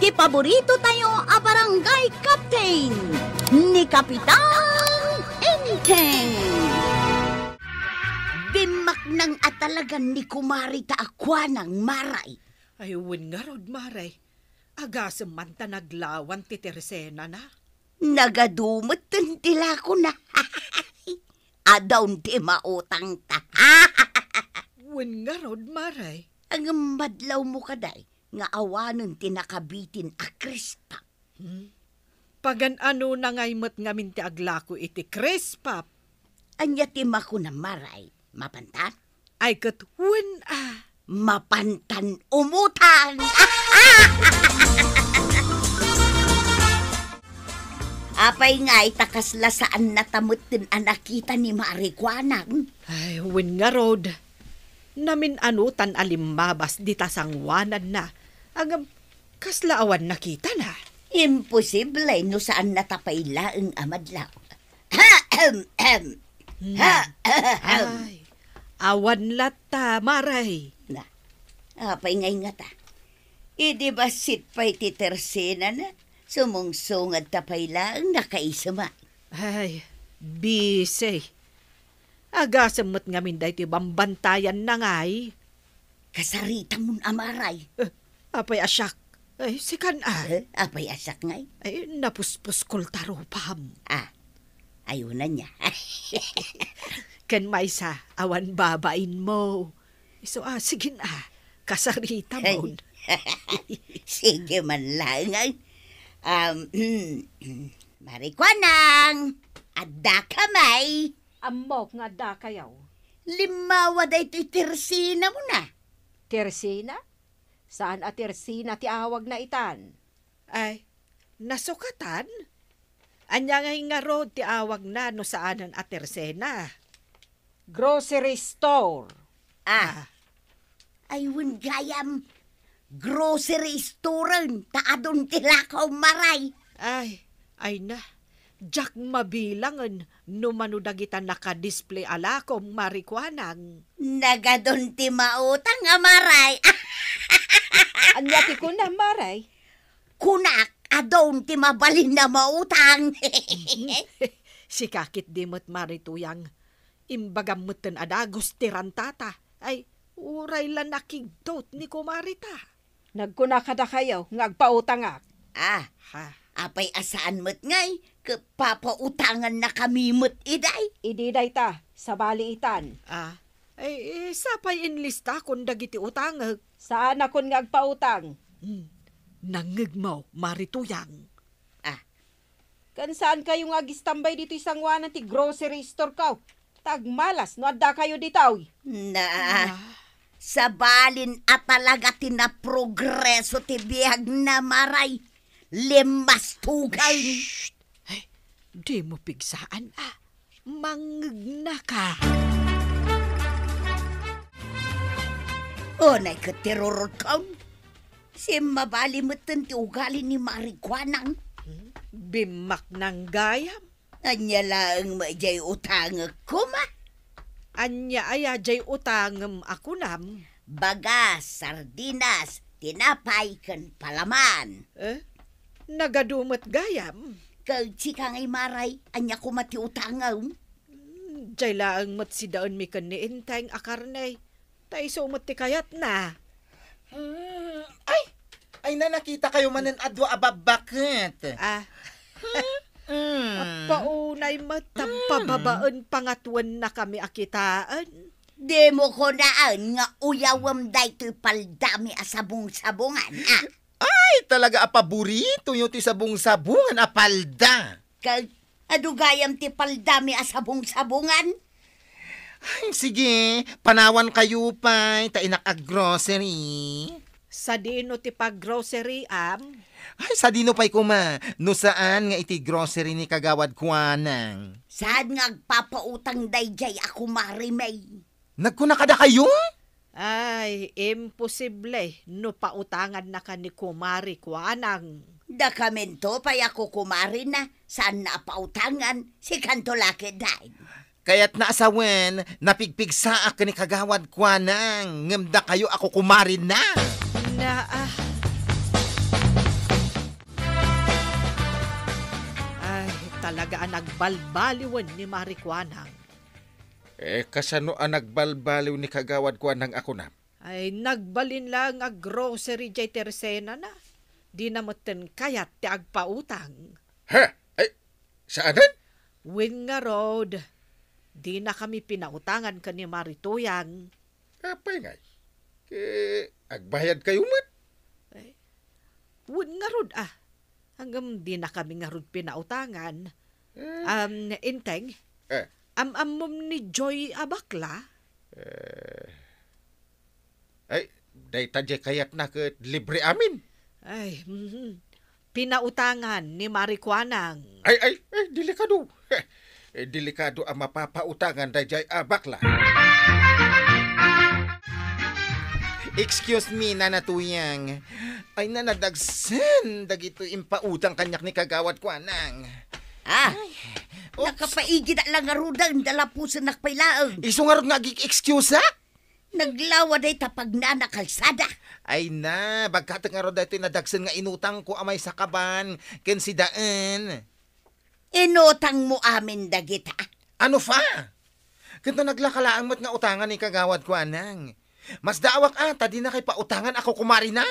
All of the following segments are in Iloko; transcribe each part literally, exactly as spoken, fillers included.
Paborito tayo a barangay captain, ni Kapitan Enteng. Bimaknang a talagan ni Kumari ta a kuanang, Maray. Ay, wen ngarud, Maray. Agasem man ta naglawan ti tersenana. Nagadu met ti lakona. Adaon ti mautangta. Wen ngarud, Maray. Ngem madlawmo kadi nga awanen ti nakabitin a Crisp Pop. Hmm? Pagan-anona ngay met ngamin ti aglako iti Crisp Pop? Ania ti makunam, Maray? Mapantan? Ay ket wen a. Mapantan umutang. Apay ngay ta kasla saannata metten a nakita ni Maray Kuanang? Ay, wen ngarud. Namin-anotan a limmabas dita sangoananna. Ngem, kasla awan nakitana? Imposible no saannata pay laeng a madlaw. Ahem, ahem. Hmm. Ahem. Ay, awan latta, Maray. Na, apay ngay ngata? Idi bassit pay ti tersenana, sumungsungadta pay laeng nakaisuma. Ay, bisi. Agasem met ngamin daytoy bambantayanna ngay. Kasaritamon a, Maray. Eh, apay a siak? Ay, sikan a. Eh, apay a siak ngay? Ay, napuspuskol ta rupam. Ah, ayuna nia. Ken maysa, awan babainmo. Isu a, sige na. Kasaritamon. Sige man laeng ay. Um, Maray Kuanang, adda ka may? Ammok nga adda kayo. Limmawa daytoy tersenamon a. Tersena? Saan a tersena ti awagna itan? Ay, nasukatan? Ania ngay ngarud ti awagna no saanen a tersena? Grocery store. Ah. Ah. Ay, wen gayam. Grocery store-en, ta adun ti lakaw, Maray. Ay, ay na. Diak mabilangen no mano dagita naka-display a lakom, Maray Kuanang. Nagadun ti mautang a, Maray. Ania ti kunam, Maray? Kunak, adun ti mabalin a mautang. Sika ketdi met, Maray Tuyang. Imbagam metten a dagus ti rantata. Ay, uray la nakigtot ni kumarita. Nagkuna kadakayo nga agpautangak. Ah, ha? Apay a saan met ngay, ket papautangannakami met idiay? Idi dayta, sabali itan. Ah, ay, eh, sapay inlistakon dagiti utangek. Saanakon nga agpautang. Hmm, nangngegmo, Maray Tuyang. Ah. Ken saan kayo nga agistambay ditoy sangoanan ti grocery store ko? Ta agmalas no adda kayo ditoy. Na, ah, sabalin a talaga ti naprogreso ti biagna, Maray. Limmastugan. Shh! Ay, dimo pigsaan a. Mangngegnaka. Unay ket ti rurutkom. Simmabali metten ti ugali ni Maray Kuanang. Hmm? Bimmaknang gayam. Ania laeng met diay utangek koma? Ania aya diay utangem a kunam? Bagas, sardinas, tinapay, ken palaman. Eh? Nagadu met gayam? Ket sika ngay, Maray, ania koma ti utangem? Hmm, diay laeng met sidaenmi ken ni Enteng a karne. Ta isu met ti kayatna. Hmm, ay! Ay na, nakitakayo manen a dua a babbaket. Ah. Hmm. Appaunay met, ta pababaen pangatoennakami a kitaen. Dimo kunaen nga uyawem daytoy paldami a sabong-sabongan, ah. Ay, talaga a paboritoyo ti sabong-sabongan a palda. Ket adu gayam ti paldami a sabong-sabongan? Ay, sige, panawankayo pay, ta inak a grocery. Sadino ti pag-groceryam? Ay, sadino pay koma, no saan nga iti grocery ni Kagawad Kuanang. Saan nga agpapautang daydiay a kumari May? Nagkuna kadakayo? Ay, imposible no pautangannaka ni Kumari Kuanang. Dakaminto pay a kukumarina, saanna a pautangan, sikanto la ketdin. Kayatna a sawen, napigpigsaak ken ni Kagawad Kuanang, ngem dakayo a kukumarina. Naa. a nagbalbaliwen ni Mari Kuanang. Eh, kasano a nagbalbaliw ni Kagawad Kuanang a kunam? Ay, nagbalin la nga grocery jay tersenana. Dina metten kayat ti agpautang. Ha? Ay, saanen? Wen ngarud, dinakami pinautangan ken ni Mari Tuyang. Apay ngay? Ket agbayadkayo met? Ay, wen ngarud, ah. Ngem dinakami ngarud pinautangan. Eh. Um, Enteng, Eh. am-ammom ni Joy a bakla? Eh. Ay, dayta jay kayatna ket libre amin. Ay, mhm. Pinautangan ni Mari Kuanang. Ay, ay, ay, delikado. Eh, delikado a mapapautangan dayjay a bakla. Excuse me, Nana Tuyang. Ay, na, nadagsen dagitoy impautang kaniak ni Kagawad Kuanang. Ah, Ay. Oops. Nakapaigida la ngaruden, dalapusennak pay laeng. Isu ngarud nga agik-excuseak? Naglawa dayta pagnana kalsada. Ay na, bagkatek ngarud daytoy nadagsen nga inutangko a maysa ka ban ken sidaen. Inutangmo amin dagita? Ano fa? Ket no naglaka laeng met nga utangan ni Kagawad Kuanang. Masdaawak a ta dinakay pautangan a kukumarina.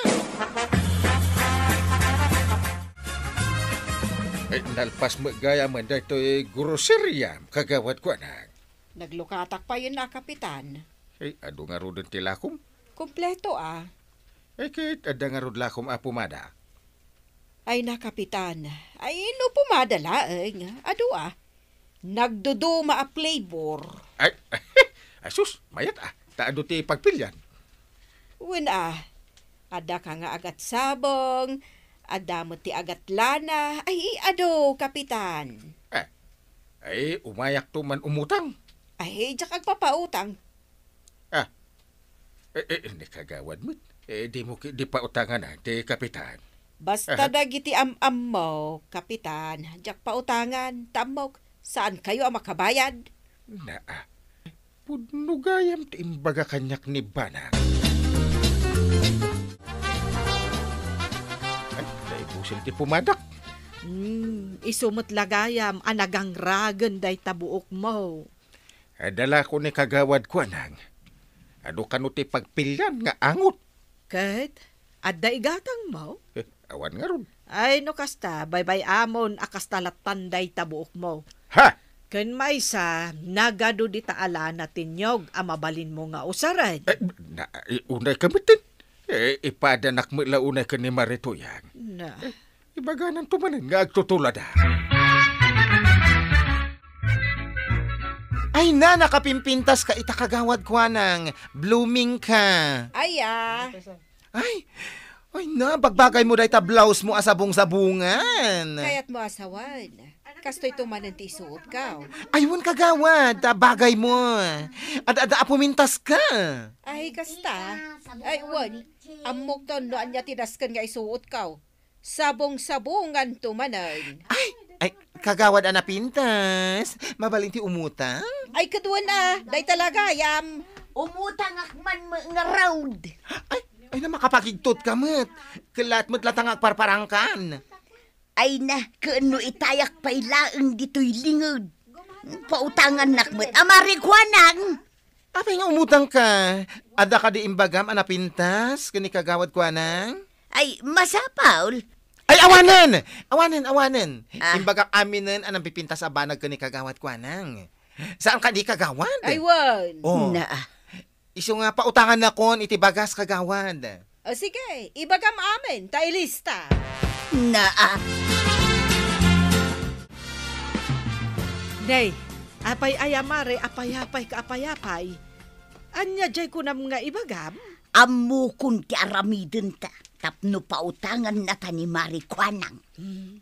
Eh, nalpas met gayam daytoy groceria, Kagawad Kuanang. Naglukatak payen a, Kapitan. Ay, adu ngaruden ti lakom? Kompleto a. Ay, ket adda ngarud lakom a pomada? Ay na, Kapitan. Ay, no pomada laeng, adu a. Nagduduma a flavor. Ay, ay, sus, mayat a. Ta adu ti pagpilian. Wen a. Adda ka nga agat sabong, adda met ti agat lana. Ay, adu, Kapitan. Eh, ay, umayakto man umutang. Ay, diak agpapautang. Ah. Eh, eh, ni Kagawad met. Eh, di mo ki-, di pautangan, ah, ti Kapitan. Basta Aha. dagiti am-ammo, Kapitan, diak pautangan, ta ammok, saankayo a makabayad. Naa. Pudno gayam ti imbaga kaniak ni Banang. Ay, naibusen ti pumadak. Hmm, isu met la gayam a nagangragen dayta buokmo. Adda la ko ni Kagawad Kuanang. Adu kano ti pagpilian nga angot? Ket, adda igatangmo? Eh, awan ngarud. Ay, no kasta, baybay-amon a kasta lattan dayta buokmo. Ha? Ken maysa, nagadu dita a lana ti niyog a mabalinmo nga usaren. Eh, na, eh, unay ka metten. Eh, ipadanak met la unay ken ni Mari Tuyang. Na. Eh, ibagananto manen nga agtutulada. Ay na, nakapimpintas ka ita, Kagawad Kuanang. Blooming ka. Ay, ah. Ay, ay na, bagbagay mo dayta blouse mo a sabong-sabongan. Kayat mo asawan. Kastoy to manen ti isuot ka. Ay, wen, Kagawad, ta bagay mo. Ad-, adda a pumintas ka. Ay, kasta. Ay, wen, ammok ton no ania ti dasken nga isuot ka. Sabong-sabongan to manen. Ay, ay, Kagawad a napintas. Mabalin ti umutang? Ay, kaduan a. Dayta la gayam. Umutangak man met ngarud. Ay, ay na, makapagigtot ka met. Kellat met latta nga agparparangkan. Ay na, ken no itayak pay laeng ditoy linged. Pautangannak met a Mari Kuanang. Apay nga umutang ka? Adda kadi imbagam a napintas ken ni Kagawad Kuanang? Ay, masapul. Ay, awanen! Awanen, awanen. Ah. Imbagak aminen a nampipintas a banag ken ni Kagawad Kuanang. Saan kadi, Kagawad? Ay, wen. Oh. Naa. Isu nga pautangannakon iti bagas, Kagawad. O, sige, ibagam amin, ta ilista. Naa. Nay, apay aya, Mare, apayapay ka, apayapay? Ania jay kunam nga ibagam? Ammokon ti aramidenta tapno pautangannata ni Mari Kuanang. Hmm.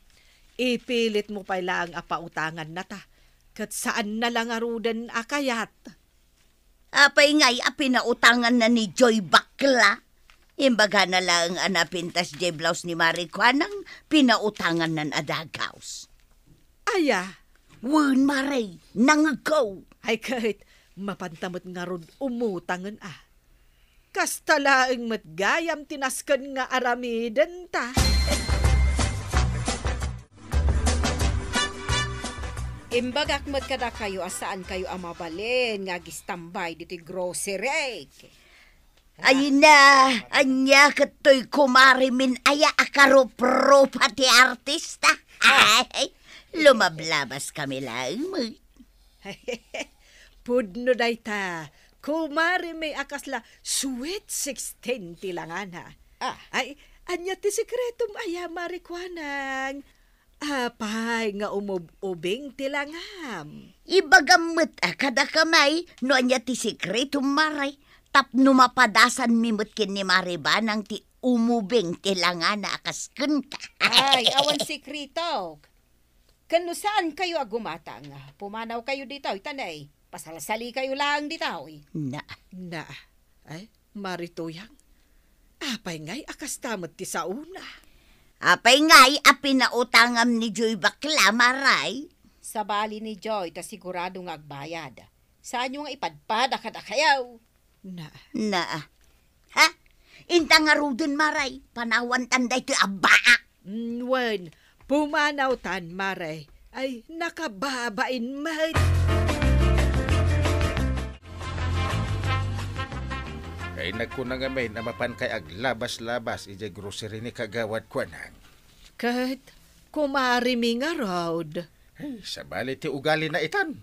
Ipilit mo pay laeng a pautangannata, ket saanna la ngaruden a kayat. Apay ngay a pinautanganna ni Joy Bakla? Imbagana laeng a napintas jay blouse ni Mari Kuanang, pinautangannan a dagaus. Aya? Wen, Mare, nangegko. Ay ket, mapanta met ngarud umutangen a. Kasta laeng met gayam ti nasken nga aramidenta. Imbagak met kadakayo a saankayo a mabalin nga agistambay ditoy grocery. Ay na, ania ket toy kumaremin aya a karupropa ti artista? Ay, lumablabas kami laeng met. Pudno dayta, kumaremi a kasla Sweet Sixteen ti langana. Ah. Ay, ania ti sekretom aya, Mare Kuanang? Apay nga umub-ubing ti langam? Ibagam met a kadakami no ania ti sekretom, Mare, tapno mapadasanmi met ken ni Mare Banang ti umubing ti langana a kas kenka. Ay, awan sekreto. Ken no saankayo a gumatang, pumanawkayo ditoy, ta nay, pasalsalikayo laeng ditoy. Na. Na. Ay, Mare Tuyang, apay ngay a kasta met ti saona? Apay ngay a pinautangam ni Joy Bakla, Mare? Sabali ni Joy ta sigurado nga agbayad. Saanyo nga ipadpada kadakayo? Na. Na. Ha? Inta ngaruden, Mare, panawantan daytoy a baak. Mm, wen, pumanawtan, Mare. Ay, nakababain met. Ay, nagkuna ngamin a mapankay aglabas-labas idiay grocery ni Kagawad Kuanang. Ket, kumaremi ngarud. Ay, sabali ti ugalina itan.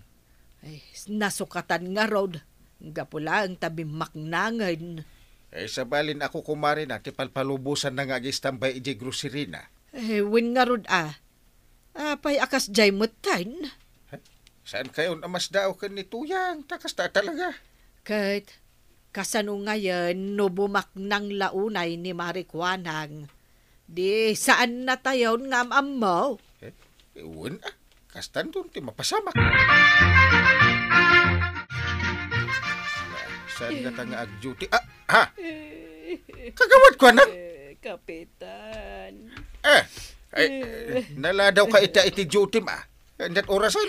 Ay, nasukatan ngarud. Gapu laeng ta bimmaknangen. Ay, sabalin a kukumarena ti palpalubosanna nga agistambay idiay groceryna. Ay, wen ngarud a. Apay a kasdiay metten? Ay, saankayon a masdaaw ken ni Tuyang, ta kasta talaga. Ket, kasano ngayen no bumaknang la unay ni Mare Kuanang? Di saannatayon nga am-ammo? Eh, wen, ah, kastanton ti mapasamak. Saan nga ta nga ag-duty? Ah, ha? Kagawad Kuanang? Eh, Kapitan. Eh, ay, eh, naladaw ka iti, iti duty, ma. Ket orasan?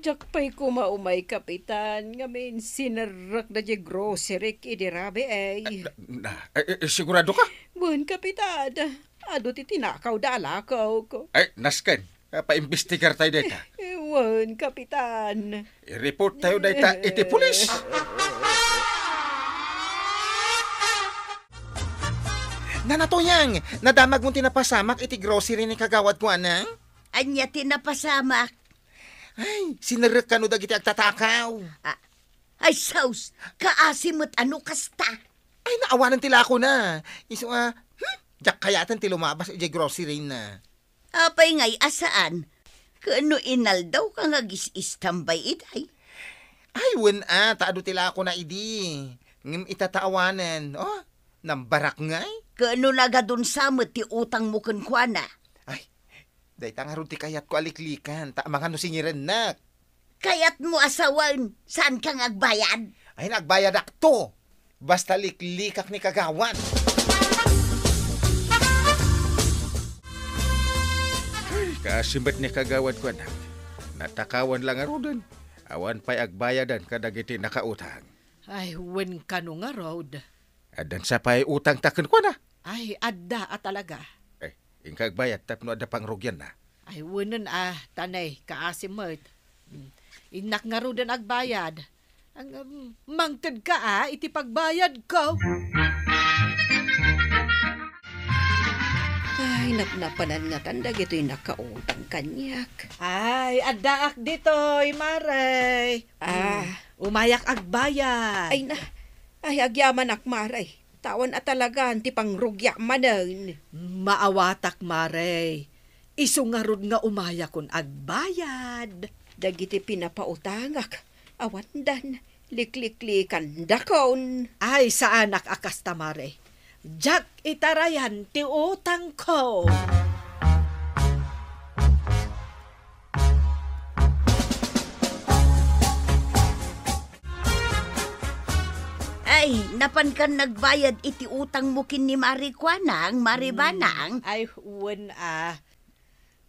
Diak pay koma umay, Kapitan, ngamin sinerrek da di grocery idi rabii. Na, na, eh, eh, sigurado ka? Wen, Kapitan. Adu ti tinakaw da a lakawko. Ay, nasken. Ah, paimbestigar tayo deta. Eh, wen, Kapitan. I-report tayo deta iti pulis. Nana Tuyang, nadamagmo ti napasamak iti grocery ni Kagawad Kuanang? Ania ti napasamak? Ay, sinerrek kano dagiti agtatakaw. Ah, ay, sus, kaasi met a no kasta. Ay, naawanan ti lakona. Isu a, hmm, diak kayaten ti lumabas idiay grocery na. Apay ngay a saan? Ken no inaldaw ka nga agis-istambay idiay? Ay, wen a, ta adu ti lakona idi. Ngem ita ta awanen, oh, nambarak ngay? Ken no nagadun sa met ti utangmo kenkuana? Ay, dayta ngarud ti kayatko a liklikan, ta amangan no singirennak. Kayatmo a sawen, saanka nga agbayad? Ay, nagbayadakto. Basta liklikak ni Kagawad. Ay, kaasi met ni Kagawad Kuanang. Natakawan la ngaruden. Awan pay agbayadan kadagiti nakautang. Ay, wen kano ngarud. Addan sa pay utangta kenkuana? Ay, adda a talaga. Eh, inka agbayad tapno adda pangrugianna. Ay, wenen a, tanay, kaasi met. Mm, innak ngaruden agbayad. Ang, um, mangted ka a, iti pagbayad ko. Ay, napnapanan ngatan dagitoy nakautang kaniak. Ay, addaak ditoy, Mare. Ah. Mm, umayak agbayad. Ay na, ay, agyamanak, Mare. Tawan a talagan ti pangrugiak manen. Maawatak, Mare. Isu ngarud nga umayakon agbayad. Dagiti pinapautangak, awandan, likliklikandakon. Ay, saanak a kasta, Mare. Diak itarayan ti utangko. Ay, napankan nagbayad iti utangmo ken ni Mari Kuanang, Mari Banang? Ay, wen a.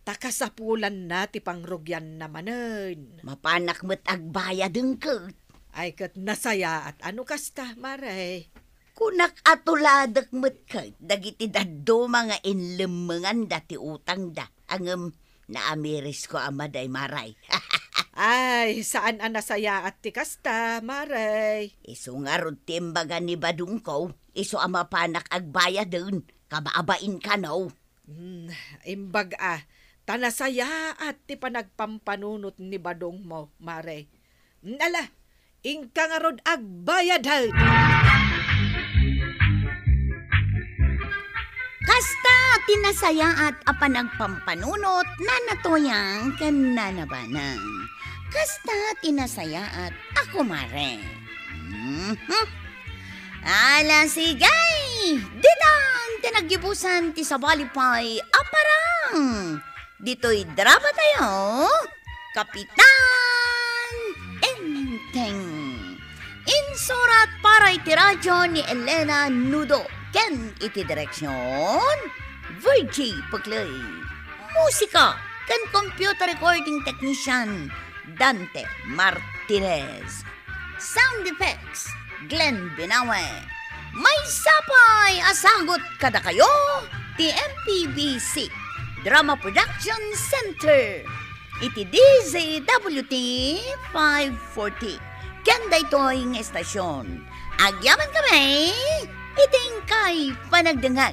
Ta kasapulanna ti pangrugianna manen. Mapanak met agbayaden ket. Ay, ket nasayaat a no kasta, Mare. Kunak a tuladek met ket dagiti dadduma nga inlemmenganda ti utangda. Ngem naamirisko a maday, Mare. Ay, saan a nasayaat ti kasta, Mare. Isu ngarud ti imbaga ni Badongko, isu a mapanak agbayaden, kababain kano. Hmm, imbag a, ta nasayaat ti panagpampanunot ni Badongmo, Mare. Ala, inka ngarud agbayad, ha? Kasta ti nasayaat a panagpampanunot, Nana Toyang ken Nana Banang. Kasta ti nasayaat a kumare. Mhm. Ala, sige! Ditan ti naggibusan ti sabali pay a parang. Ditoy drama tayo, Kapitan Enteng. Insurat para iti radyo ni Elena Nudo ken iti direksyon, Virgie Puclay. Musika ken computer recording technician, Dante Martinez. Sound effects, Glenn Binawe. Maysa pay a sagut kadakayo ti M P B C Drama Production Center iti D Z W T five forty. Ken daytoy nga estasyon, agyaman kami iti inkay panagdengngeg.